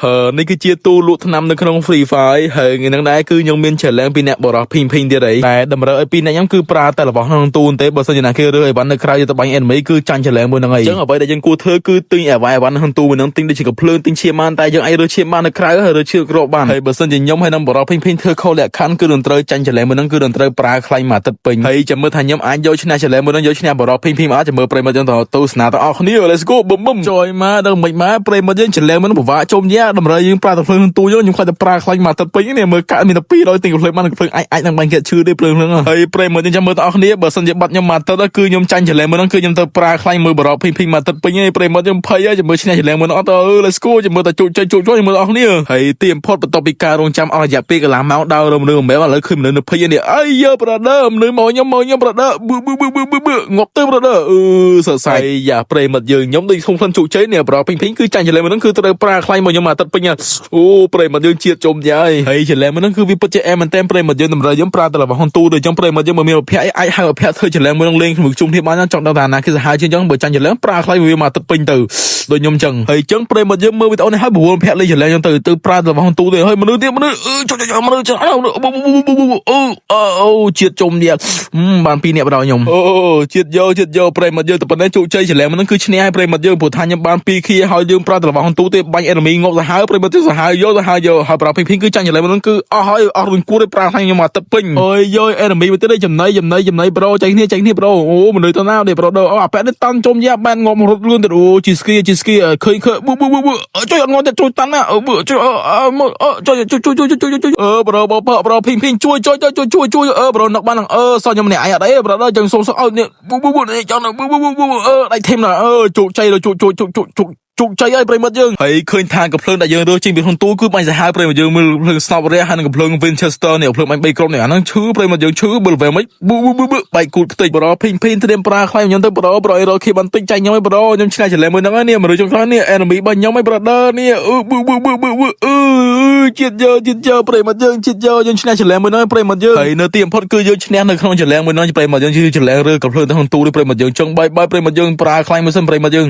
ហើនេះគឺជាទូលក់ថ្នាំនៅក្នុង Free Fire ហើយថ្ងៃហ្នឹងដែរគឺខ្ញុំមាន challenge ពីអ្នកបរោះភីងភីងទៀតអីតែតម្រូវឲ្យពីរអ្នកខ្ញុំគឺប្រើតែរបស់ក្នុងទូទេបើសិនជាណាគេរើអីវ៉ាន់នៅក្រៅយកទៅបាញ់ enemy គឺចាញ់ challenge មួយហ្នឹងអីអញ្ចឹងអ្វីដែលយើងគួរធ្វើគឺទិញអីវ៉ាន់អីវ៉ាន់នៅក្នុងទូមួយហ្នឹងទិញដូចជាកំភ្លើងទិញឈាមបានតែយើងអាចរើឈាមបាននៅក្រៅហើយរើឈាមគ្រាប់បានហើយបើសិនជាខ្ញុំហើយនឹងបរោះភីងភីងធ្វើខុសលក្ខខណ្ឌគឺនឹងត្រូវចាញ់ challenge មួយហ្នឹងគឺនឹងត្រូវប្រើខ្លាញ់មួយអាទិត្យពេញហើយចាំមើលថាខ្ញុំអាចយកឈ្នះ challenge មួយហ្នឹងយកឈ្នះបរោះភីងភីងមកចាំមើលប្រិយមិត្តយើងទៅទស្សនាទាំងអស់គ្នា Let's go បឹមបឹមចយមកដល់មិនមកប្រិយមិត្តយើង challenge មួយហ្នឹងពិបាកជុំយ៉ាតម្រូវយើងប្រើតែភ្លើងក្នុងទូយើងខ្ញុំខ្លាចតែប្រើខ្លាញ់មួយអាទិត្យពេញនេះមើលកាក់មានតែ200ទិញកំភ្លើងបានកំភ្លើងអាចអាចនឹងបាញ់គេឈឺទេភ្លើងហ្នឹងហើយប្រិយមិត្តយើងចាំមើលទាំងអស់គ្នាបើសិនជាបាត់ខ្ញុំមួយអាទិត្យគឺខ្ញុំចាញ់ challenge មួយហ្នឹងគឺខ្ញុំទៅប្រើខ្លាញ់មើលបរោះភីងភីងមួយអាទិត្យពេញនេះប្រិយមិត្តយើងភ័យហើយចាំមើលឈ្នះ challenge មួយហ្នឹងអត់ទៅ Let's go ចាំមើលតែជោគជ័យជោគជ័យមើលទាំងអស់គ្នាហើយទីបំផុតបន្ទាប់ពីការរងចាំអស់រយៈពេលកន្លះម៉ោងដើររំលងមែនឥឡូវឃើញមនុស្សនៅភ័យនេះអីយើ brother មនុស្សមកខ្ញុំមកខ្ញុំ brother បឺបឺបឺបឺបឺងាប់ទៅ brother អឺសរសៃយ៉ាប្រិយមិត្តយើងខ្ញុំដូចធំក្លិនជោគជ័យនេះប្រុសភីងភីងគឺចាញ់ challenge មួយហ្នឹងគឺត្រូវប្រើខ្លាញ់មកខ្ញុំមួយអាទិត្យពេញអូប្រិយមិត្តយើងជាតិជុំយាយហើយ challenge មួយហ្នឹងគឺវាពិតជាអែមែនតើប្រិយមិត្តយើងតម្រូវយើងប្រើតែរបស់ហុនទូដូចចឹងប្រិយមិត្តយើងបើមានភ័ក្រអាចហៅភ័ក្រធ្វើ challenge មួយហ្នឹងលេងជាមួយជុំគ្នាបានចង់ដឹងថាណាគេសាហាវជាងចឹងបើចាញ់ challenge ប្រើខ្លាញ់វាមួយអាទិត្យពេញទៅដូចខ្ញុំចឹងហើយចឹងប្រិយមិត្តយើងមើលវីដេអូនេះហើយបួនភ័ក្រលេង challenge ចឹងទៅទៅប្រើតែរបស់ហុនទូទេហើយមនុស្សទៀតមនុស្សអឺចុចចុចមនុស្សចឹងអូអូអូជាតិជុំទៀតបានពីរនាក់បដខ្ញុំអូជាតិយកជាតិយកប្រិយមិត្តយើងតែប៉ុណ្ណេះជោគជ័យ challenge ហ្នឹងគឺឈ្នះឲ្យប្រិយមិត្តយើងព្រោះថាខ្ញុំបានពីរខៀហើយយើងប្រើតែរបស់ហុនទូទេបាញ់ enemy ងាប់សាហាវប្រិយមិត្តយើងសាហាវយកសាហាវយកហើយប្រើភីងភីងគឺចាញ់ challenge ហ្នឹងគឺអស់ហើយអស់រុញគួរទេប្រើឲ្យខ្ញុំមកទឹកពេញអូយយ enemy មកទៀតចំណៃចំណៃចំណៃ bro ចាញ់គ្នាចាញ់គ្នា bro អូមនុស្សទៅណានេះ bro អូអាប៉ែនេះតាន់ជុំយ៉ាបានងាប់រត់លឿនទៀតអូជីស្គីជីស្គីឃើញឃើញប៊ូប៊ូប៊ូប៊ូជួយអត់ងាប់ទេជួយតាន់ណាជួយជួយជួយជួយជួយជួយជួយអឺ bro ប bro ភីងភីងជួយជួយជួយជួយជួយអឺ bro នឹកបានអឺសោះខ្ញុំម្នាក់ឯងអត់អី bro ចឹងសុំសុំអើនេះប៊ូប៊ូប៊ូនេះចង់ប៊ូប៊ូប៊ូអឺដៃធីមណាអឺជោគជ័យជោគជោគជោគជោគជោគជោគជ័យហើយប្រិយមិត្តយើងហើយឃើញថាកំភ្លើងដែលយើងរើសចេញពីក្នុងទូគឺបាញ់សាហាវប្រិយមិត្តយើងមើលភ្លើង Sniper ហើយនឹងកំភ្លើង Winchester នេះកំភ្លើងបាញ់3ក្រុមនេះអាហ្នឹងឈឺប្រិយមិត្តយើងឈឺបើ level មិនប៊ូប៊ូប៊ូបែកគូតខ្ទេចបរោភីងភីងត្រៀមប្រើខ្លាញ់ខ្ញុំទៅបរោបរោរកខៀបន្តិចចាញ់ខ្ញុំឯងបរោខ្ញុំឆ្នះចលែមួយហ្នឹងនេះមនុស្សចុងក្រោយនេះ enemy របស់ខ្ញុំឯង brother នេះអឺប៊ូប៊ូប៊ូប៊ូអឺជាតិយកជាតិយកប្រិយមិត្តយើងជាតិយកយើងឈ្នះចលែមួយហ្នឹងប្រិយមិត្តយើងហើយនៅទីបំផុតគឺយើងឈ្នះនៅក្នុងចលែមួយហ្នឹងប្រិយមិត្តយើងគឺចលែរើកំភ្លើងទៅក្នុងទូនេះប្រិយមិត្តយើងចង់បាយបាយប្រិយមិត្តយើងប្រើខ្លាញ់មួយសិនប្រិយមិត្តយើង។